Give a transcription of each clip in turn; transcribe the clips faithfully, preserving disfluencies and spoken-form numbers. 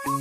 Li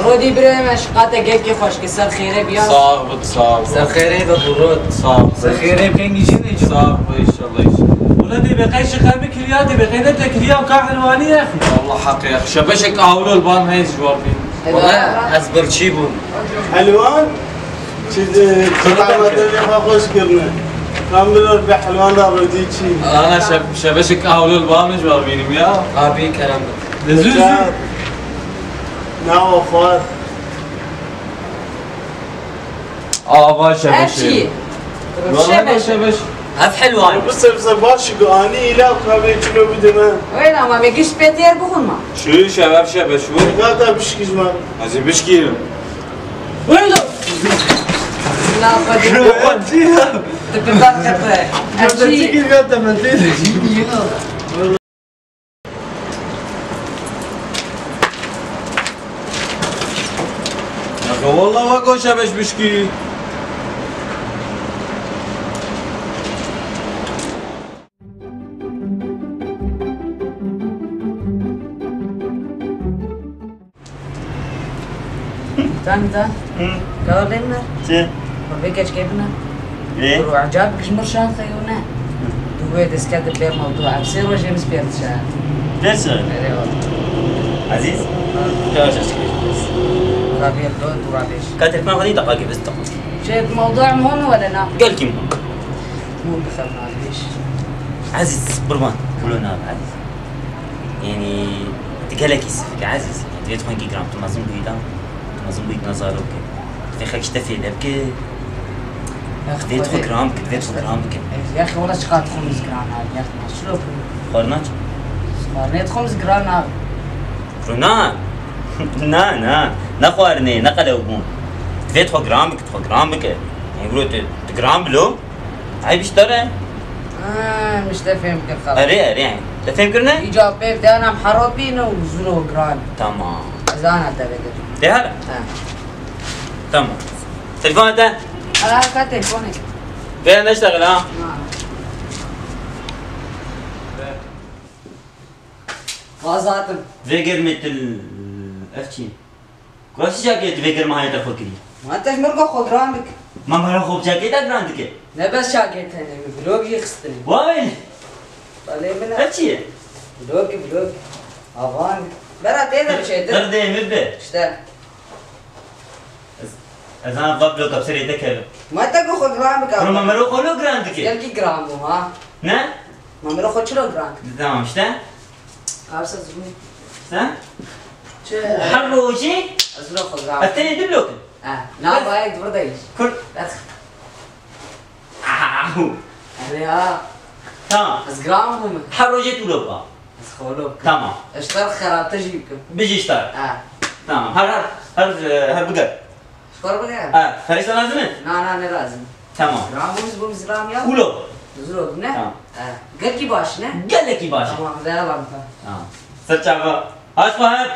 rodî birê me şiqate gelkî xweşke ser xêrê biya. Sağ bit, sağ bit. Ser xêrê be Burot. Sağ bit. Ser xêrê kengî jî ne. Sağ bit, inşallah, inşallah. Wele dê be qey şiqe bikiriya, dê be qey ne te kiriya ka helwanî ye. Allah haqê ye. Şebeşek awlo li ban heyz ji wan bî. Wele ez birçî bûm. Helwan? Çi di, tu qemetê xwe xweş kirine. Em bi helwan da rodî çî. Ana şe-, şebeşek awlo li ban ji wan bînim ya. Abi kerem. Zû, zû. Nawa xwar. Ava şebeşê. Ev çi ye? Wala şebeş. Ev helwa ye. Bu sebze baş ku anî îla kahve çilo bide me. Wê nama me giş pê têr bixwin ma. Şu şebeş, şebeş bu. Gata bişkî ji me. Ez ê bişkîrim. Wê lo. Nafa. Şu. Tu bi ber qete. Ev çi ye? Gata me têr. Walla wek o şebeş bişkî. Tan tan. Hı. Kawalên me. Çi? Xwe vê keçkê bine. Ê? Ro ecab ji mir şan xeyûne. Hı. Tu wê destke de pê mewdu. Ev sê rojê min pê dişe. Ders öyle. Erê wala. Aziz. Ha. Yavaş yavaş çıkıyoruz. Rabia do tu rabeş. Ka telefon xwedî daqa gibi daqa. Şey mewdu am hon wala na. Gel kim? Hon bixem na beş. Aziz, qurban. Kulo na Aziz. Yanî, tu gelekî sifik e, Ezîz. Divê tu xwengî giran, tu mezin bûyî da, tu mezin bûyî tu ne zarok e. Divê xelk ji te fêde bike. Divê tu xwe giran bike, divê tu xwe giran bike. Yaxî, wela çiqas dixwim ez giran abi, yaxî, çilo bû. Xwarina çi? Xwarinê dixwim ez giran abi. Rûna? Na, na, ne xwarinê, ne qelewbûn. Divê tu xwe giran bike, tu xwe giran bike. Yanî, bro, tu, tu giran bilo. Eyb ji te re? Ha, min ji te fêm kir xelat. Erê, erê. Te fêm kirine? Îca pê de em heropîn û zûro giran. Tamam. Ez ana te vê de. Tê here? Ha. Tamam. Telefona te? Ha, ka telefonê. Vê neştexil ha? Na. Vazatim. Vê germê til ev çi? Kurasî çakê tu vê germa hayata xwe kirî? Ma te ji mir go xwe giran dik. Ma mera xwe bi çakê te giran dike? Ne bes çakê tenê, min vlog jî xistinê. Way! Belê min e. Ev çi ye? Vlog, vlog. Avan. Bera tê de biçê de. Qir dê min be. İşte. Ez, ez ana va vlog serê te keve. Ma te go xwe giran bike. Ama mera xwe lo giran dike. Gelkî giran bû ha. Ne? Ma mera xwe çilo giran dike. Tamam işte. Abi sen zû. Sen? Çi? Her rojê. Ez zû xwe giran. Ez tenê du blok in. Ha, na bayek dur da iş. Kur. Ahu. Erê ha. Tamam. Ez giran bûm. Her rojê tu lok ba. Ez xwe lok. Tamam. Eşter xerabte jî bikim. Bijî iştar. Ha. Tamam. Her, her, her, e, her biger. Ji xwe re bigere. Ha, ferîsa lazim e? Na, na, ne lazim. Tamam. Giran bûm, bûm zilam ya. Ulo. Zor ne? Ha. E, gelkî baş ne? Gelekî baş. Tamam, devam, tamam. Ha. Ser çava. Haş bahet.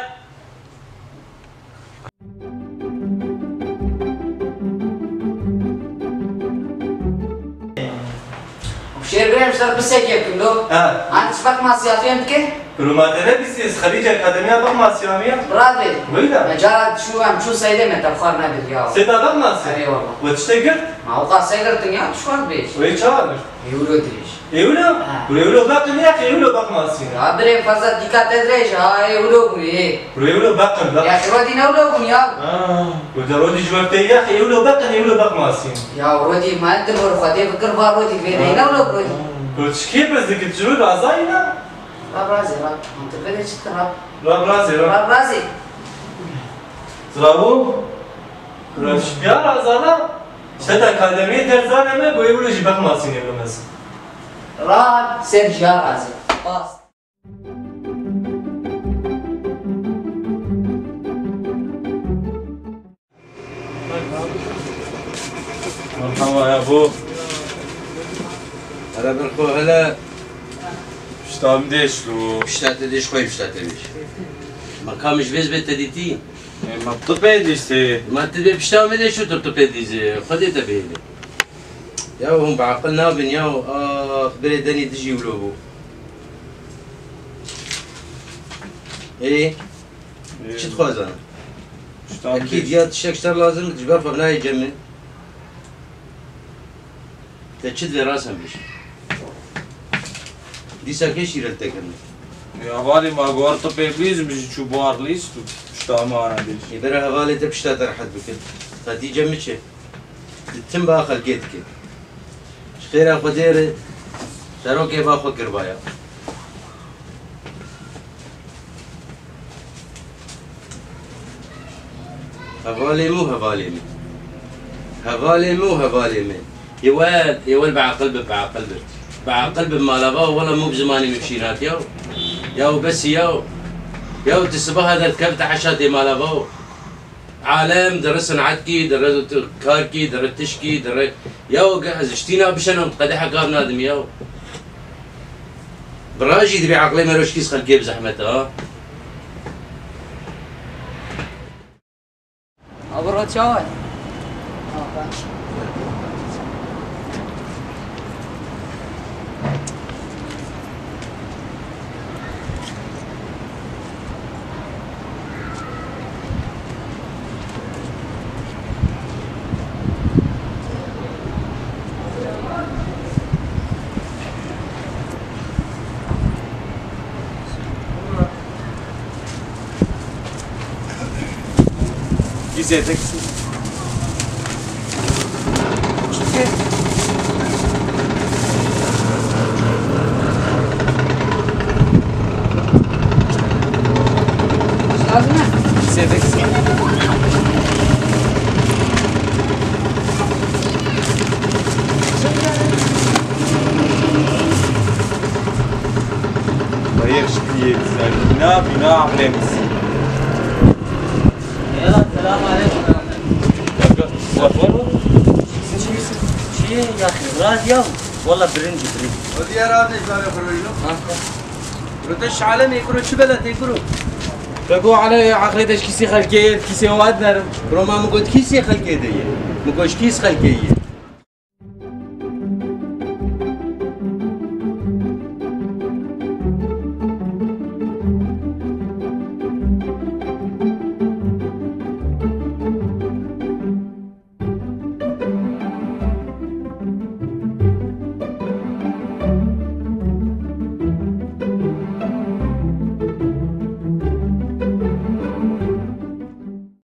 Şêr birê, em ser pisekê bikin do. Ha. An çiqas masiya fêm dike? Kuru ma te nebîstî, ez xerîcê akademiya bexmasiya me ya. Bira vê. Weyla. Me cara çû, em çûn seydê me te bi xwe re nebir ya. Seyda bexmasî? Erê wala. We tiştê girt? Ma weka se girtin ya, tu ji xwe re bêj. Wê çawa girt? Ewro dirêj. Ewro? Ha. Ewro beqin ya, ewro bexmasî. Ya birê, fazla dîka te dirêj ha, ewro bû ê. Ewro beqin, beqin. Ya xêwa dî ne ewro bûn ya. Ha. Wê de rodî ji we tê ya, ewro beqin, ewro bexmasî. Ya rodî, ma tu bor xwedê bikir va rodî, vê neyna ewro rodî. Tu çikê pirs dikit, ji ro razayî ne? Rab razî, rab. Hûn tu vê çi dikin, rab? Rab razî, rab. Rab razî. Ziravo? Rab şipiya razana? Şeta akademiyê derzane me, goyê wilo jî bexmasînê bimez. Rab ser jiya razî. Pas. Merhaba ya bu. Hele bir xwe hele. Pişta min dêş lo. Pişta te dêş xwe, pişta te dêş. Ma kam ji vêz be te dîtî? E, ma tu pê dîstî. Ma tu bê pişta min dêş û tu, tu pê dîzî. Xwedê te bihêle. Ya hûn bi aqil nabin ya, ax, birê denî dijî wilo bû. Ê? Çi dixwazan? Ekîd ya tiştek şer lazim, ji ber xwe nayê cem min. Te çi divê rasen bêj? Dîsa kê şîret te kirin? Ya hevalê ma gor tu pê bilîzim jî çû bar lîst û pişta me ana bêj. Ê bere hevalê te pişta te rehet bikir. Qetî cem min çi? Di tim ba xelkê dike. Ji xêra Xwedê re serokê ba xwe kiribaya. Hevalê min û hevalê min. Hevalê min û hevalê min. Êwel, êwel bi aqil bi, bi aqil bi. Bi aqil bi mala va, wela min bi zimanê min şîratiya. Ya û besî ya. Ya û ti sibaha derkevte heşatê mala va. Alem, dere senat kî, dere kar kî, dere tişt kî, dere, ya ge-, ez ji tîna bişenim, qedehek av nadim ya. Bira jî dibê aqilê me roj kîs xelkê bi zehmet ha. Abi rot çawa ye? Kîsê te kîsê. Çi dikê? Lazim e? Kîsê te kîsê. Bayır şikiyê bize. Bina, bina alemisi. Yala, selam aleyküm. Çi, ya, raz ya. Valla birinci, birinci. O diğer abi ne tane kuruydu? Ha. Rüteş alemi kuru, çi belete kuru. Rego ale, aqlê te ji kîsê xelkê ye, kîsê wan nerim. Bro, ma min got kîsê xelkê de ye. Min got ji kîs xelkê ye.